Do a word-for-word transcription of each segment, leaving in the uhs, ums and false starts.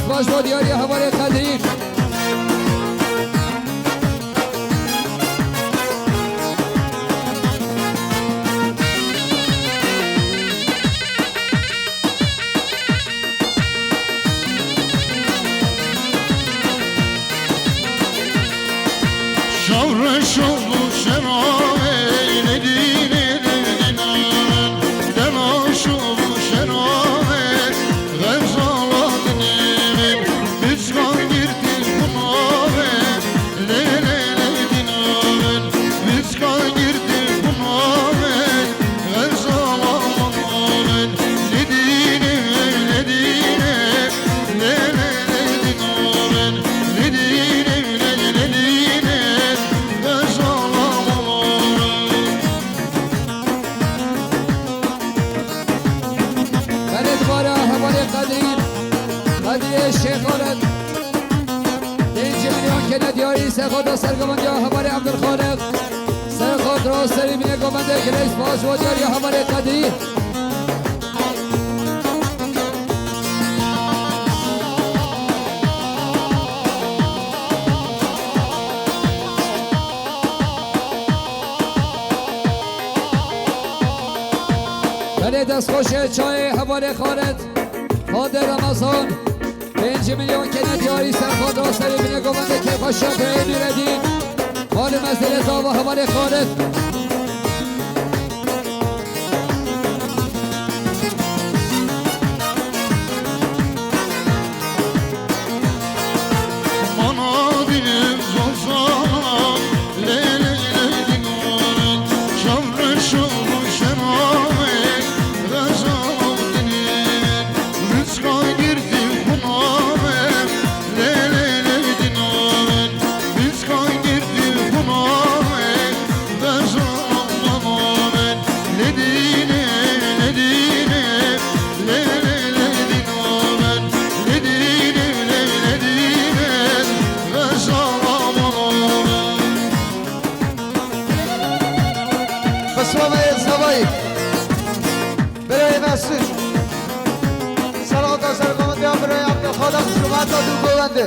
Baş bo diyariya hevalê Qedrî. Şevreş oldu şeravê, nedî nedî dînan, dema şovu şeravê, xezala dinê min, bizgan girtin xunavê, lê lê lê dînan, bizgan girtin xunavê, xezala manavê, nedî nedî nedî. Belê dibara hevalê Qedrî, Qedrî Şêxalet. Pêncî milyon kene diyarî, serxata sergovendiya hevalê Ebdulxaliq. Serxat ra serî bîne govendek reis baş bo diyariya hevalê Qedrî. Belê destxweşê çayê hevalê Xalid, Xalid Ramazan, pêncî milyon kene diyarî, serxat ra serî bîne govendê kêfxweşiya birayê Nûredîn. Malum ez dê lê zava hevalê Xalid. Qismamê Zavayî. Birayê Mesûd. Serxata sergovendiya birayê Ebdulxaliq, ji heta du govendê.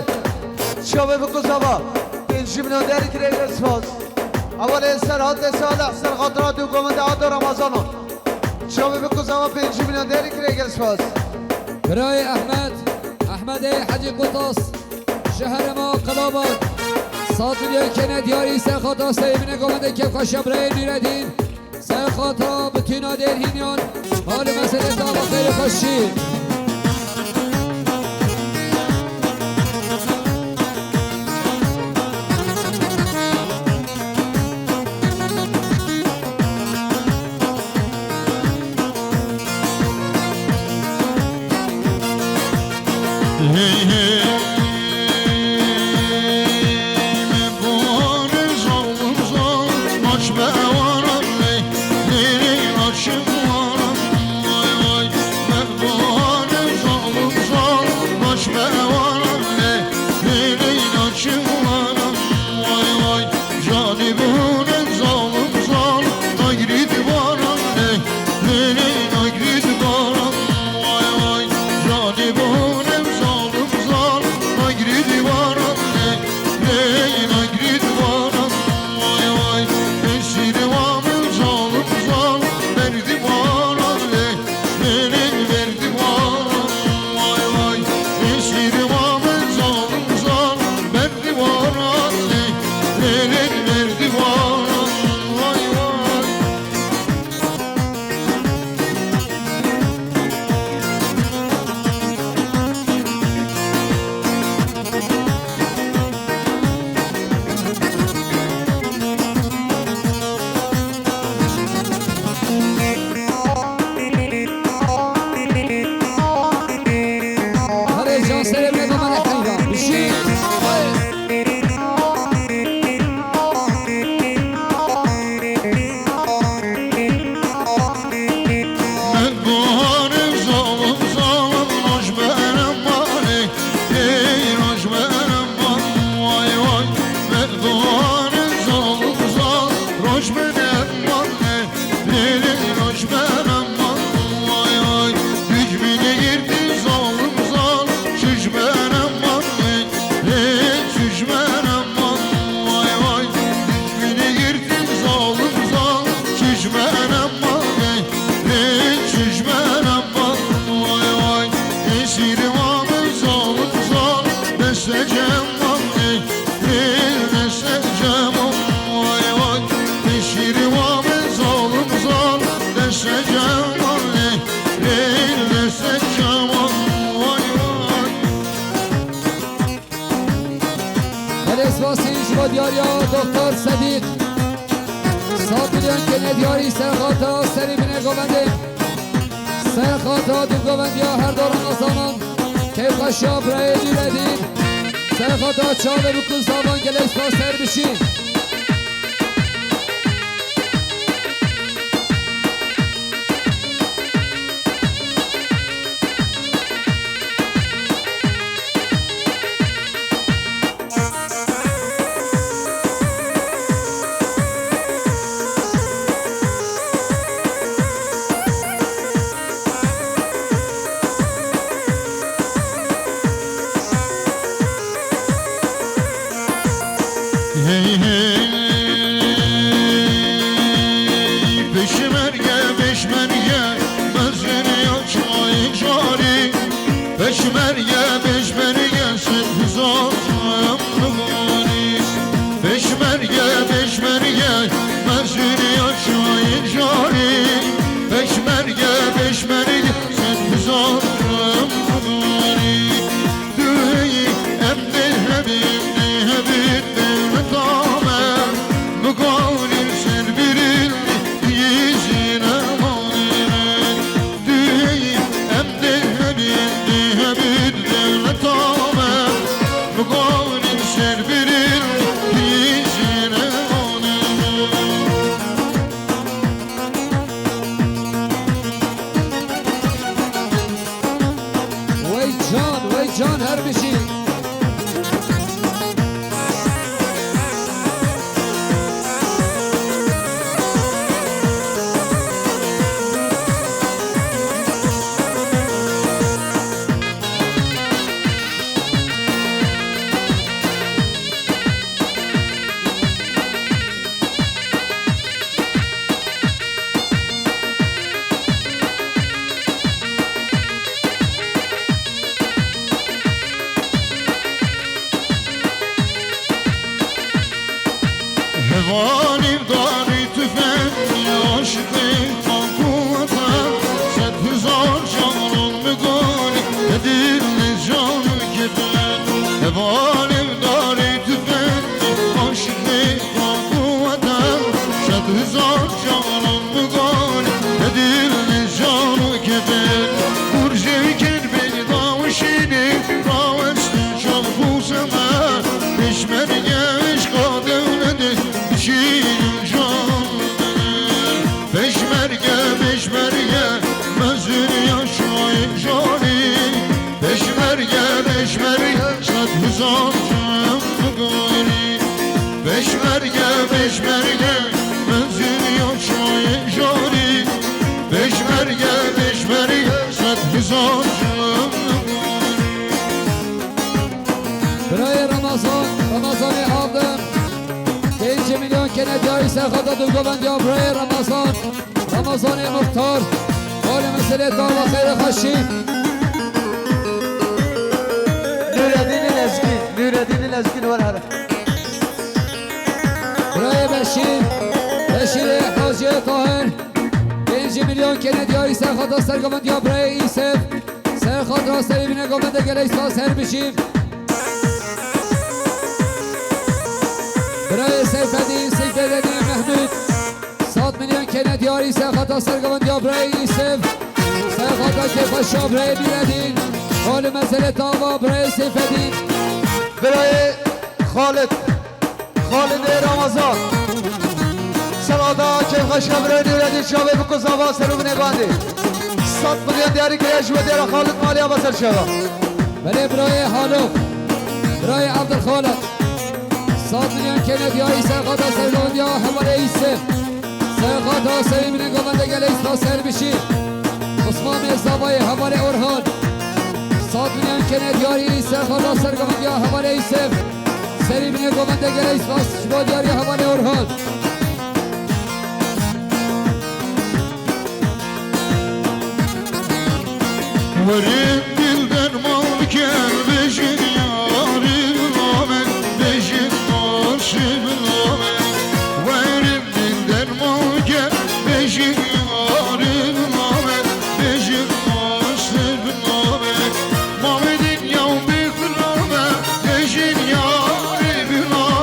Çavê biku zava. Pêncî milyon derî kirê gel spas. Hevalê Serhatê Salih, serxatira du govendê Ado Ramazano. Çavê biku zava pêncî milyon derî kirê gel spas. Birayê Ehmed, Ehmedê Hecî Qutas. Ji herêma Qilabad, sed milyon kene diyarî, serxata serî bîne govendê kêfxweşiya birayê Nûredîn, serxata bitûna Dêrhîniyan, hal û meselê dava xêr û xweşî. Canî bûne zalim zalim, nagrî divaran lê, lê lê nagrî divaran, vay vay. Canî bûne zalim zalim, nagrî divaran lê, lê nagrî divaran, vay vay. Esîrê wa min zalim zalim, berdivaran lê, lê lê berdivaran, vay vay. Esîrê wa min zalim zalim, berdivaran lê, lê lê berdivaran, vay vay. Herê can serê me bimane qeyra. Bijî. Mehbubanim zalim zalim, roj berem malê, ey roj berem mal, vay vay. Mehbubanim zalim zalim, roj berem malê, ey roj berem mal, vay vay. Hükmüne girdi zalim zalim, şiş berem Basî ji bo diyariya Doktor Sedîq. Sed milyon kene diyarî serxata serî binê govendê. Serxata du govendiya her do Ramazanan. Keyfxweşiya birayê Nûredîn. Serxata çavê bi ku zavan gelek spas her bişî. Hey, hey, peşmerge, peşmerge, mezin ya çay carî. Peşmerge, peşmerge, sed hizar mugani. Peşmerge, peşmerge, mezin ya çay carî. Peşmerge, peşmerge, sed hizar mugani. Duheyî em dê hebîn, dê hebîn, dê mitame. Mugani ser birin, yî jî nemanîne. Duheyî em dê hebîn, dê hebîn, dê mitame. Mugani ser birin, yî jî nemanîne. Wey can, wey can, her bijî. Hevalî darî tüfengî aşiqî tanku weten, sed hizar canan mugani, hedîl ne can kefet. Hevalî darî tüfengî aşiqî tanku weten, sed hizar canan mugani, hedîl ne can kefet. Burcê ker beni dawşînî, raweste çal bu semer. Peşmerge eşqa dewlete, bişîn can. Peşmerge, peşmerge, mezin ya çay carî. Peşmerge, peşmerge, sed hizar can mugani. Peşmerge, peşmerge, mezin ya çay carî. Peşmerge, peşmerge, sed hizar can mugani. Birayê Ramazan, Ramazanê Havdin. Pêncî milyon kene diyarî serxata du govendiya birayê Ramazan. Ramazanê Muxtar. Holê meselê dava xêrê xweşî. Nûredînî Lezgî, Nûredînî Lezgî li wer here. Birayê Beşîr, Beşîrê Haciyê Tahir. Pêncî milyon kene diyarî serxata sergovendiya birayê Îsef. Serxata serî bine govende gelek spas her bijî. Birayê Seyfedîn, Seyfedîn Mehmûd. Sed milyon kene diyarî serxata sergovendiya birayê Îsef. Serxata kêfxweşiya birayê Nûredîn. Holê meselê dava birayê Seyfedîn. Birayê Xalid. Xalidê Ramazan. Serxata kêfxweşiya birayê Nûredîn çavê bi ku zava ser û binê bandê. Sed milyon diyarî kiriye ji bo diyara Xalid Maliya Beser çava. Belê birayê Halok. Birayê Abdulxaliq. Sed milyon kene diyarî serxata sergovendiya hevalê Îsef. Serxata serî bine govende gelek spas her bişî. Osman Mêrzavayê hevalê Orhan. Sed milyon kene diyarî serxata sergovendiya hevalê Îsef. Serî bine govende gelek spas ji bo diyarî hevalê Orhan. Werin dilden mal ker bejin yarî namen, bejin aşî namen. Werin dilden mal ker bejin yarî namen, bejin aşî namen. Mame dinya bixrabe, bejin yarî namen.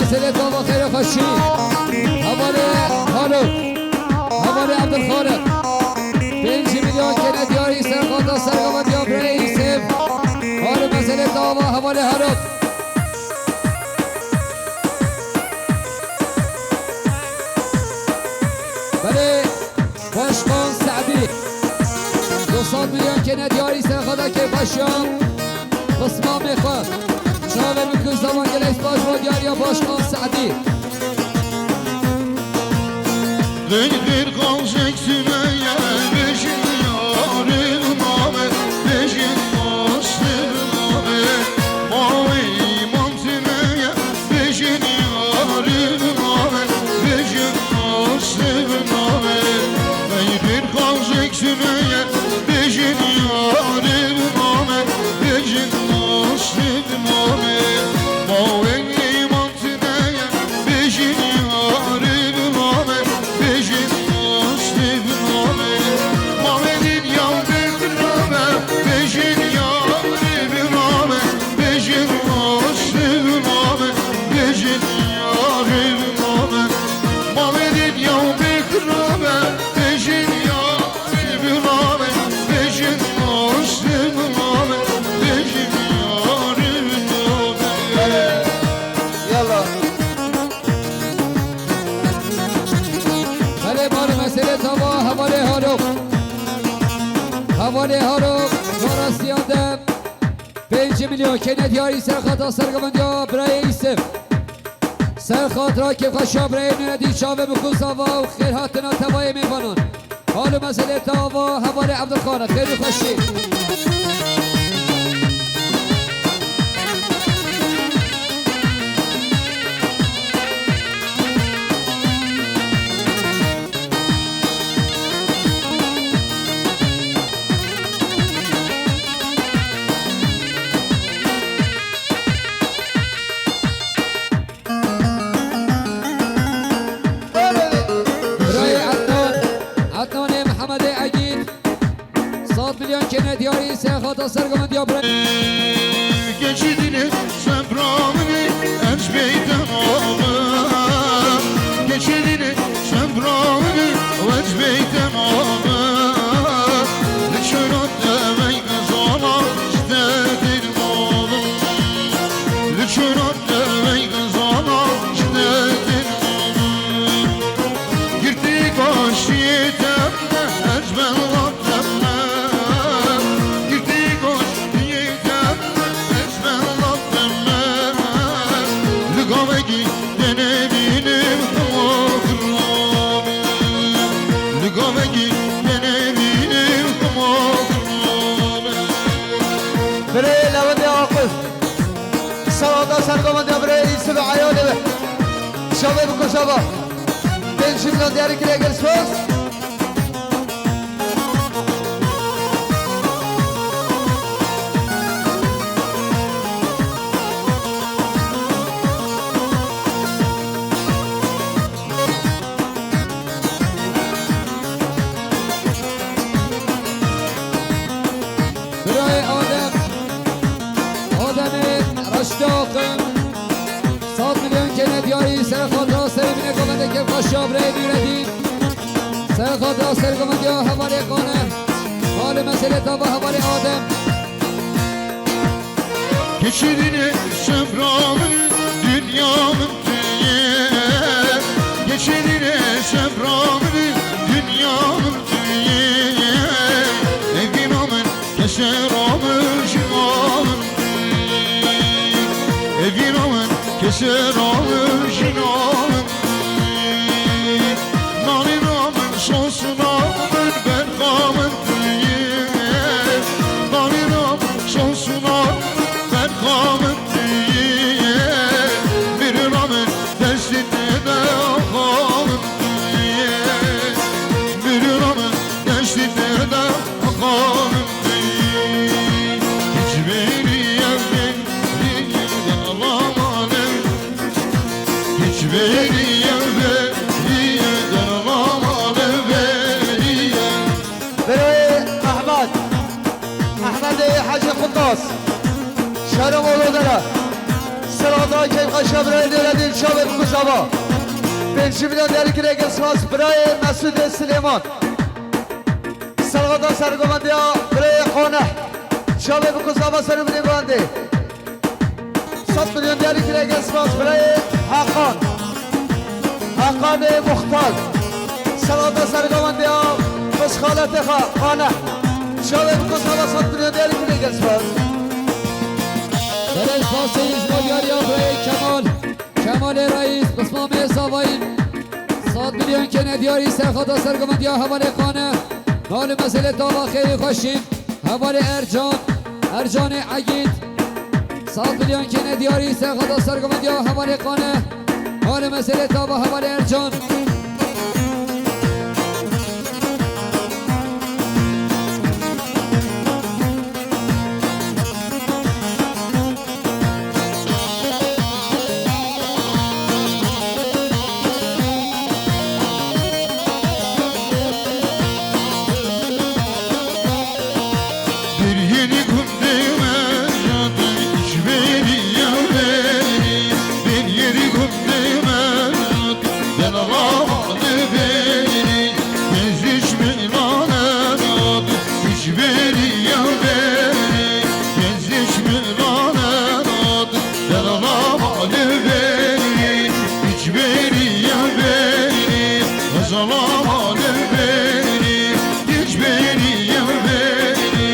Meselê tava xêr û xweşî. Hevalê Halo. Hevalê Ebdulxaliq. Pênc milyon kene diyarî serxata sergavendiya birayê Îsif. Halo meselê tava hevalê Halo. Belê. Başkan Se'dî. Du sed milyon kene diyarî serxada kêfxweşiya pismamê xwe. Çavê min ku zaman gelek spas bo diyariya Başkan Se'dî. Dil bir kalacak sümeye, bejin yarım ame, bejin bastırım ame, mavi iman sümeye, bejin yarım ame, bejin bastırım ame. Ey bir kalacak sümeye, bejin yarım ame, bejin bastırım ame, mavi iman sümeye, bejin yarım ame, bejin bastırım ame, mavi dinya bir rame, bejin yarım ame, bejin bastırım ame, bejin yarım ame, mavi dinya bir rame, bejin yarım ame, bejin bastırım ame, bejin yarım ame. Yallah. Belê, bari meselê tava hevalê Halo. Hevalê Halo, rastî de. Pênc milyon kene diyarî serxata sergavendiya birayê Îsif. Serxatira kêfxweşiya birayê Nûredîn, çavê min ku zava û xêr hatina tevayê mêvanan. Halo meselê tava hevalê Ebdulxaliq, xêr û xweşî. Birayê Ednan, Ednanê Mihemedê Egîd, sed milyon kene diyarî serxata sergavendiya birayê. Geçidini seframını enç beyten abi. Geçidini seframını enç beyten abi. Lüçürat demey kızana işte dedim abi. Lüçürat demey kızana işte dedim abi. Girdi kaşiye temme, ez ben lan temme. Girdi kaşiye temme, ez ben lan temme. Li gavekî tenê bînim hema xirab. Li gavekî tenê bînim hema xirab. Birê Lewendê Aqil. Serxata sergavendiya birê Îsif û eyalê ve. Şavê biko şava. Pênc milyon diyarî kiriye gel spas. Birayê Adem, Ademê Reştaqin, sed milyon kene diyarî serxata serê binê govendê kêfxweşiya birayê Nûredîn. Serxata sergavendiya hevalê Qane. Halo meselê tava hevalê Adem. Geçidine seframı dünyanın tüye. Geçidine seframı dünyanın tüye. Evgin amın keser amın şimalın tüye. Evgin amın keser amın şimalın tüye. Nalin amın sosun amın berkamın tüye. Nalin amın sosun amın berkamın Birayê Ehmed. Ehmedê Hecî Qutas. Şerê Molodere. Serhada keyfxweşiya birayê Nûreddîn, çavê bikuzava. Pêncî milyon diyarî kirêke spas birayê Mesûdê Silêman. Serhada sergovendiya birayê Qaneh. Çavê bikuzava ser û binê govendê. Sed milyon diyarî kirêke spas birayê Heqan. Heqanê Muxtar. Serhada sergovendiya xalete xwe Qaneh. Çavê bikuzava sed milyon diyarî kirêke spas. Belê spasê ji bo diyariya birayê Kemal. Kemalê Reîs, Pismamê Zavayî. Sed milyon kene diyarî serxata sergovendiya hevalê Qaneh. Mal û meselê tava xêrî xweşîn. Hevalê Ercan, Ercanê Egîd. Sed milyon kene diyarî serxata sergovendiya hevalê Qaneh. Mal û meselê tava hevalê Ercan. Bir yeni gün değmez, hiç beni ya beni. Bir yeni gün değmez, ben alamam beni. Hiç beni ya beni, hiç beni. Dela mali beni, hiç beni ya beni. Dela mali beni, hiç beni ya beni.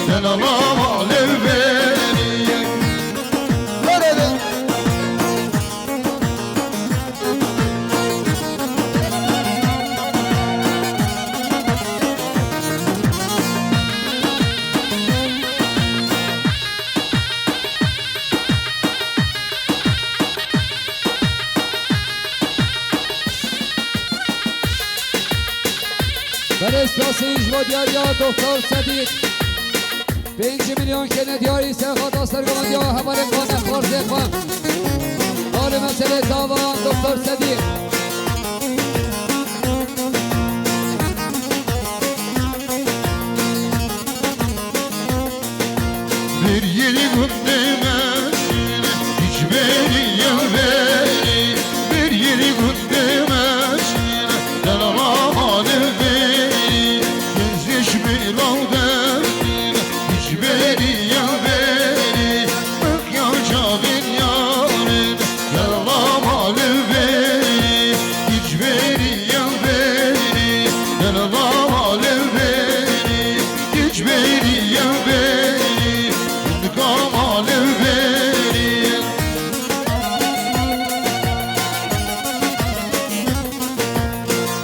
Dela mali beni. Nerede? Belê spasî ji bo diyariya Doktor Sedîq. Pênc milyon kene diyarî serxata sergovendiya hevalê xwe nexwarzê xwe. Malê meselê dava Doktor Sedîq. Bir yeni gün değmesin, hiç beni ya beni. Bir yeni gün değmesin, dela mali beni. Gözyaşımı aldım, hiç beni ya beni. Bak ya çavin yarın, dela mali beni. Hiç beni ya beni, dela mali beni. Hiç beni ya beni, intiqam alê beni.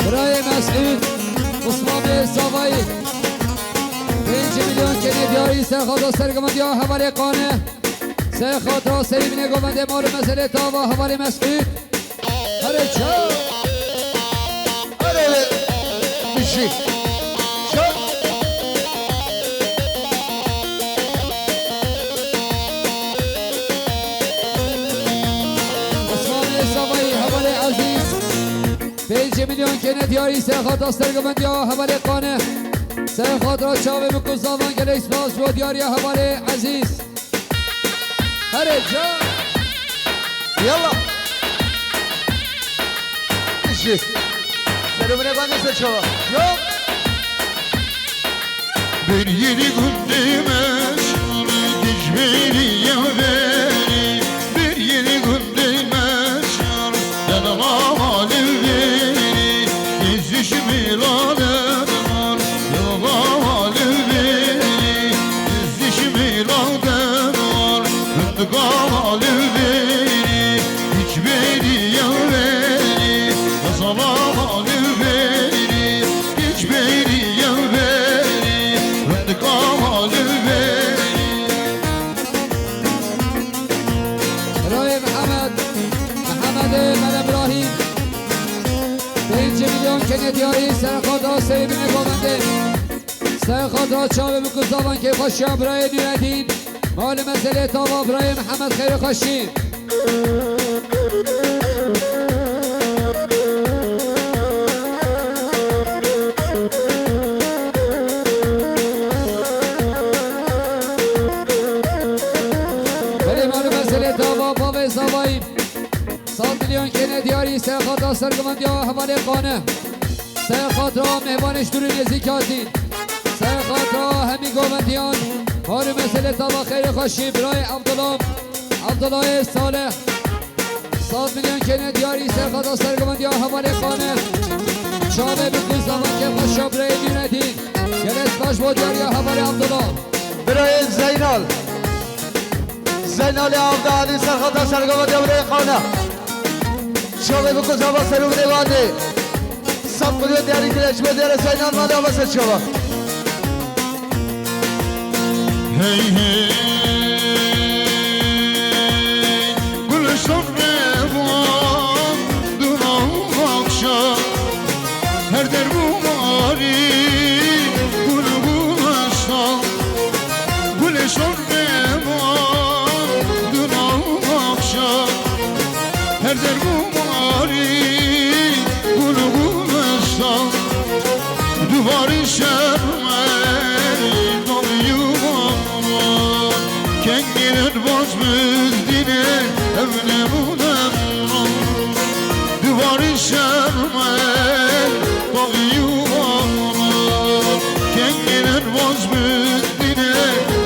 Birayê Mesûd, Osmanê Zavayî. Pênc milyon kene diyarî serxata sergovendiya hevalê Qaneh. Serxata serî binê govendê mal û meselê tava hevalê Mesûd. Here çaw. Here bijî. Çaw. Osmanê Zavayî hevalê Ezîz. Pêncî milyon kene diyarî serxata sergovendiya hevalê Qaneh. Serxata çavê min ku zavan gelek spas bo diyariya hevalê Ezîz. Here can. Yalla. Jî. Serê bine ben de ser çava. Yo. Bir yeni gün değmez, hiç beni ya beni. Bir yeni gün değmez, dela mali beni. Gözyaşımı aldım, dela mali beni. Dişimi lavdar, hındık avalê beni, hiç beni ya beni, dela mali beni, hiç beni ya beni, hındık avalê beni. Birayê Mihemed, Mihemedê Mele Birahîm, pênc milyon kene diyarî serxata serê binê govendê. Ser xatra çavê min ku zavan kêfxweşiya birayê Nûreddîn, malê meselê tava birayê Mihemed xêrê xweşî. Belê malê meselê tava bavê Kêne diyarî serxata sergivandiya hevalê Qane. Serxata mêvanê ji dûr û nêzîk hatîn. Serxata hemî govendiyan. Har û meselê tava xêrê xweşî birayê Abdullah. Abdullahê Salih. Sed milyon kêne diyarî serxata sergivandiya hevalê Qane. Çavê bi ku zaman kêfxweşa birayê Nûredîn. Gelek spas bo diyariya hevalê Abdullah. Birayê Zeynal. Zeynalê Avda Elî serxata sergivandiya birayê Qane. Çavê bi ku zaman serû bidê vandê. Sed milyon diyarî kire, çibe diyare Zeynal malê ava ser çava. Hey hey, gulşan revan, duna û akşam, her derb û marî, gul û gulşan, gulşan revan, duna û akşam, her derb û marî, gul û gulşan. Duvarî şermey, dal û bamran, kengî derbaz bizdîne, ev nemûne emran. Duvarî şermey, dal û bamran, kengî derbaz bizdîne,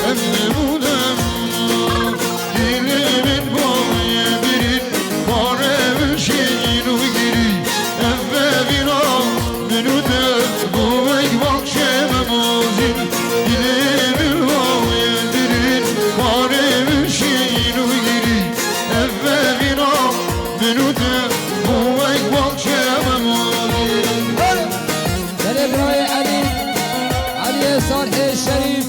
ev nemûne emran. Dilê min bavê birîn, pare min şîn û girî. Ev vevîna min û te bo wek baxşê me mozîn. Dilê min bavê birîn, pare min şîn û girî. Ev vevîna min û te bo wek baxşê me mozîn. Belê birayê Elî, Eliyê Salihê Şerîf,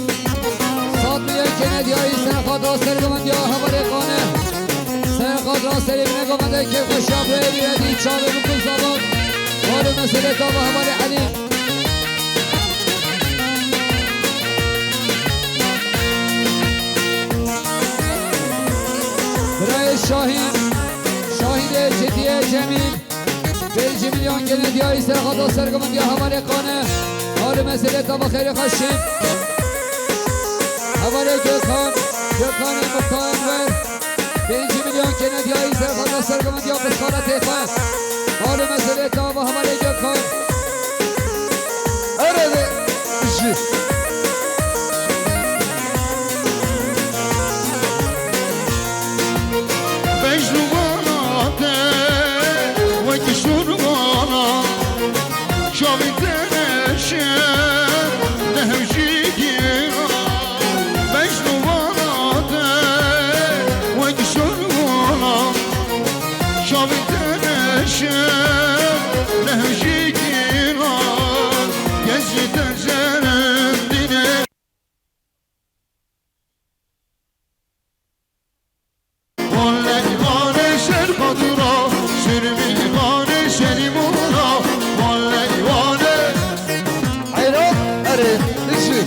sed milyon kêne diyarî serxata sergivandiya hevalê Qane. Serxata serê bine govende kêfxweşa birayê Nûredî çavê bi ku zaman. Malê meselê tava hevalê Elî. Birayê Şahîn, Şahînê Cediyê Cemîl. Pêncî milyon kêne diyarî serxata sergivandiya hevalê Qane. Malê meselê tava xêrê xweşî. Hevalê Gökhan, Gökhanê Muxtar Enver. Pêncî milyon kêne diyarî serxata sergivandiya Bisxara Têxe. Malê meselê tava hevalê Gökhan. Erede jî. Mecnû bana te, wekî şûr bana, çavî te neşe, ne hewşî gîra. Mecnû bana te, wekî şûr bana, çavî te neşe, ne hewşî gîra. Kes jî te şerm dîne. Valley vane şer qadura, şer min vane şer mura, valley vane. Heyran, erê, işi.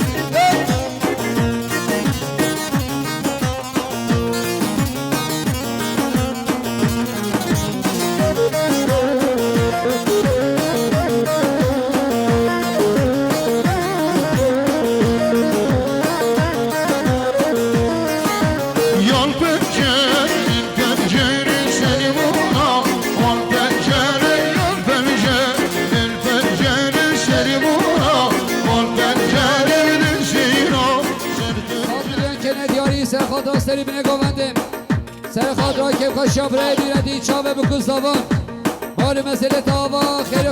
Yan pencere, pencere selim ola, wan pencere, yan pencere, pencere selim ola, wan pencere din seyra. Sed milyon kêne diyarî serxata serî bine govendê. Serxata kêfxweşa birayê Nûredî çavê bi ku zaman. Malê meselê tava xêrê